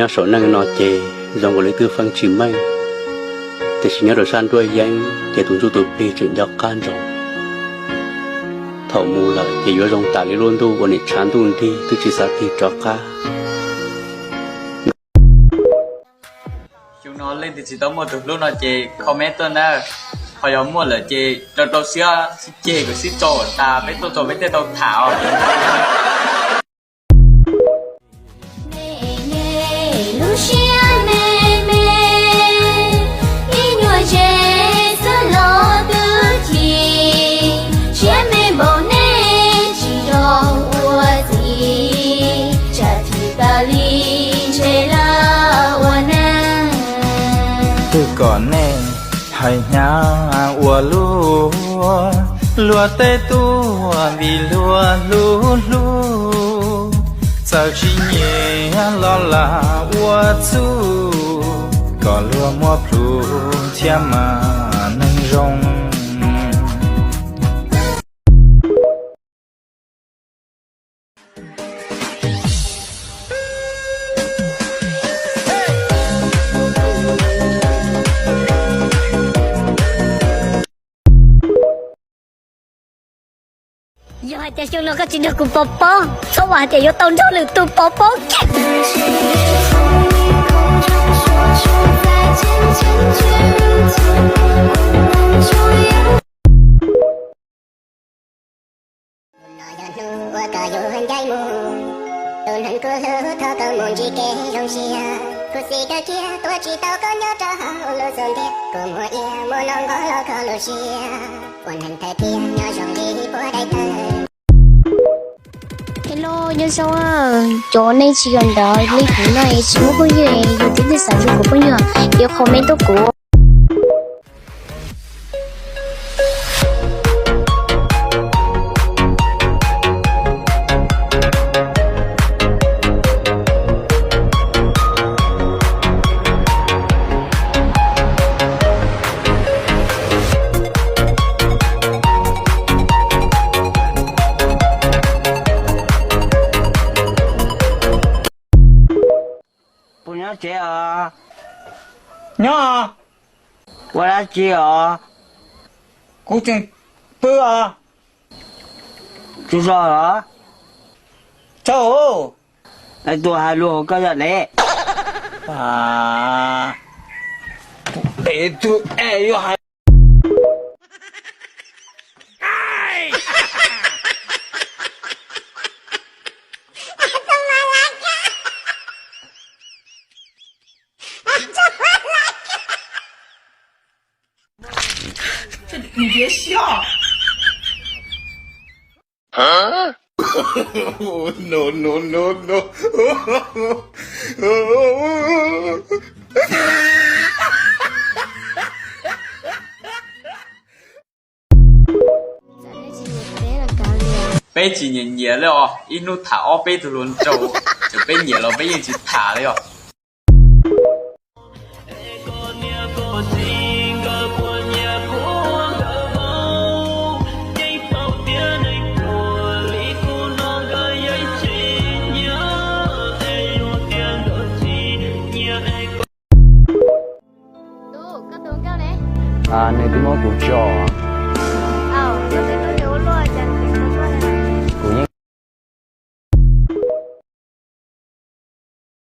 Nyob saum neej no ces zoo nkaus li twb feeb tsis meej, tiam sis nyob rau sab nruab yeeb ces tus ntsuj tus plig tseem nco qab ntsoov. Thaum mus lawm ces yuav zoo tas li lub ntuj uas nim tshav ntuj nrig twb tsis xav tig rov qab. Xyoo no leej twg tsis tau muaj tus hlub no ces comment tuaj na, ho yog muaj lawm ces rau rau siab sib ceg kom sib tso tas peb tuaj txog peb thiaj tau tham os. Lub siab me me, ib nyuag ze xwb los twb chim, siab me npaum nej tsis yog ua txiv, tsam chim tas li ntshe lawm ua neej. Twb kom nej hais hnyav ua luaj, luag tej tuaj vim luag hlub hlub, txawm tsis nyiam los lam ua txuj, kom luag muab plhus thiab mas neeg zoo. Yog hais tias xyoo no koj tsis nrog kuv pov pob, txhob vam hais tias yuav tau nrog lwm tus pov pob kiag. Hnub no yog hnub uas koj yuav ncaim mus, tus neeg kuv hlub thov koj mus ntsib kev zoo siab. Khuv xim kawg kiag tuav tsis tau koj nyob rau hauv lub xub ntiag, kua muag iab muab noj nqos los kho lub siab. Ua neeg thawj tiam nyob zoo li puag daim tawv. Hello, nyob zoo, cov nej tsis yog ntawd li kuv no es tsis muaj phooj ywg, yog tias nej xav yuav kuv phooj ywg ces comment tuaj kuv. Puas nyob tsev os? Nyob. Ua dab tsi os? Kuv tseem pw os. Tsaug zog los? Tsaug. Es tus hais lus hauv koj yog deb? Es tus es yuav hais. No, no, no, no. Peb tsis nyiam nyiam li os, ib hnub tham ob peb tug hluas nraug, txawm peb nyiam los peb yeej tsis tham li os.